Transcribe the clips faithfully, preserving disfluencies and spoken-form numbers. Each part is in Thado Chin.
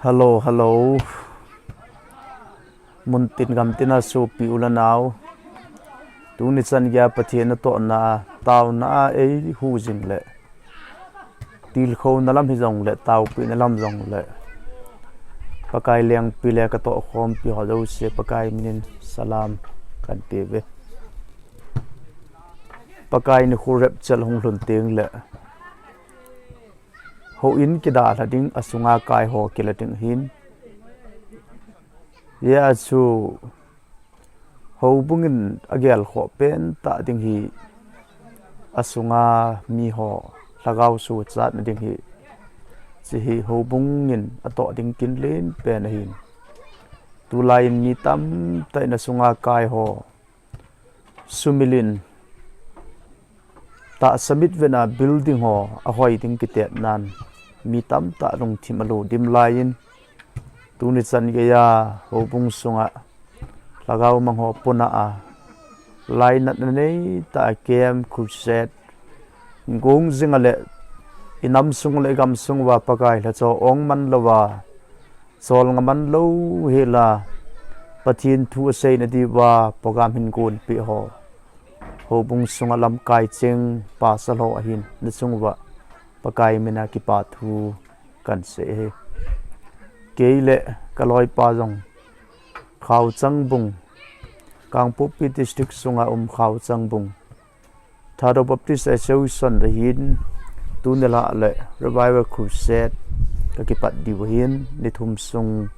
Hello, hello. Muntin gamtina sopi u le nau. Tuni chan geiya Pathen natohna, taona a eihu jing le, tilkhouna lam hijongle, taopehna lam jongle, Pakai lengpi le katohkhompi ho jouse Pakai minin salam kahin peuve. Pakai nikho rapture hung lhun tengle, houin kidalha ding, asunga kai ho kila ding ahin. Hijeh chun houbung in agelkhoh pentah ding hi, asunga miho lhagao suhchatna ding hi, hiche hi houbung in atoh ding kinlen pen ahin. Tulai in mi tamtah in asunga kai ho sumil in, tahsa mitvetna building ho ahoi ding kitetnan, mi tamtah lungthim alo dim laiyin, tuni chan geiya houbung sunga lhagao mang ho puna a, lainatna neitah a camp, crusade gong jing a le, inam sung le igamsung uva Pakai lhacha ong man louva, cholngah man lou hela, Pathen thu aseina diuva program hin gonpeh ho, houbung sunga lamkai cheng pasal ho ahin, nachung uva Pakai mina kipa thu kahin sei ahi. Kei le kaloipa jong Khaochangbung, Kangpokpi District sunga um Khaochangbung Thadou Baptist Association ahin, tuni lah le Revival Crusade kakipat diu ahin, ni thum sung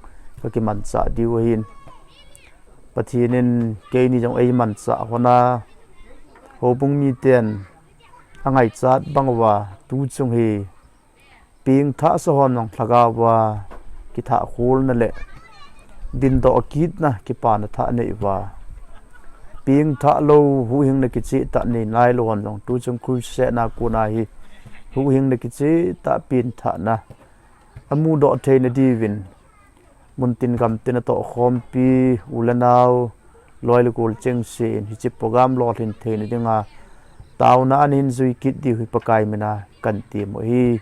kakimanchah diu ahin. Pathen in keini jong eimanchah lhon a, houbung miten angaichat bang uva, tuchung hi pengthah sa hon jong lhagao uva kithah kholna le dindoh kitna, kipana thah nei uva, pengthah lou, huhhingna kichehtah nei nailou hon jong, tuchung crusade na kona hi huhhingna kichehtah, pengthahna amudoh theina diuvin, muntin gamtin natohkhompi u le nao, loi le gol chengse in hiche program lolhin theina dinga taona a nahin jui kit diu hi Pakai mina kahin temu ahi.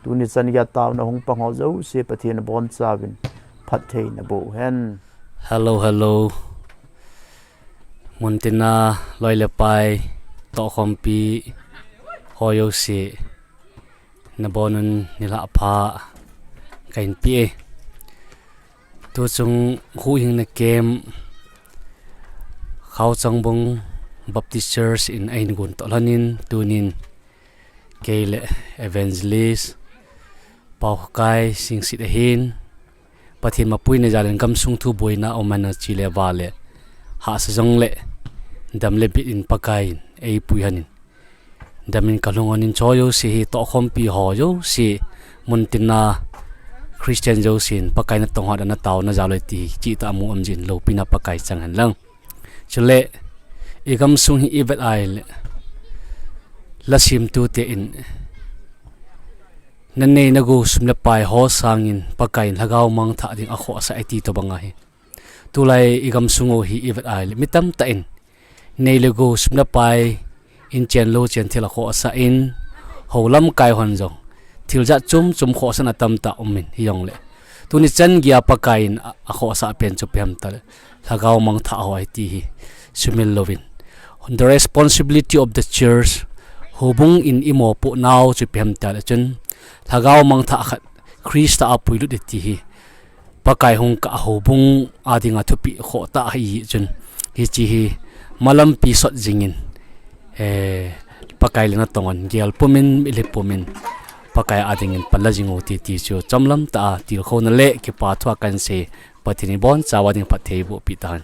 Tuni chan geiya taona hung pang ho jouse Pathen in abonchauvin phatthei naboh uhen. Hello, hello. Muntina loi le pai, tohkhompi ho jouse, nabonun nilhah pha kahin pe e. Tuchung huhhingna camp Khaochangbung Baptist Church in ahin gontoh lhonin, tunin kei le Evangelist Paokhokai Singsit ahin, Pathen mapuina jalin gamsung thu boina aum hena, chule vale hahsa jongle dam le bit in Pakai in eipui lhonin, damin kalhung lhonin, cho jouse hi tohkhompi ho jouse, muntina Christian jousen Pakai natong hot a nataona jal u ahi ti hi chehtah a mu um jin loupina Pakai chang hen lang. Chule igamsung hi ivet a ahile, lasemtute in nanei nagou sum le pai ho sangin Pakai in lhagao mangthah ding akhohsah e ti tobang ahi. Tulai igamsung u hi ivet a ahile, mi tamtah in nei le gou, sum le pai, in chen lou chen thil akhohsah in, hou lamkai hon jong thil jat chom chom khohsahna tamtah umin, hijongle tuni chan geiya Pakai in a, akhohsah pen chu ipi ham itile, lhagao mangthah ho ahi ti hi sumil louvin, the responsibility of the church, houbung in imopoh nau chu ipi ham itile chun, lhagao mangthah khat Christa a puilut e ti hi Pakai hung kah houbung a dinga thupeh khoh tah ahi chun, hiche hi malampi sot jingin, eh, Pakai le natong hon gel pumin, mitlhi pumin, Pakai a dingin panla jing u hite ti chu chomlam tah a tilkhouna le kipa thu a kahin sei, Pathen in ibonchauva ding phatthei eiboh peh tahen.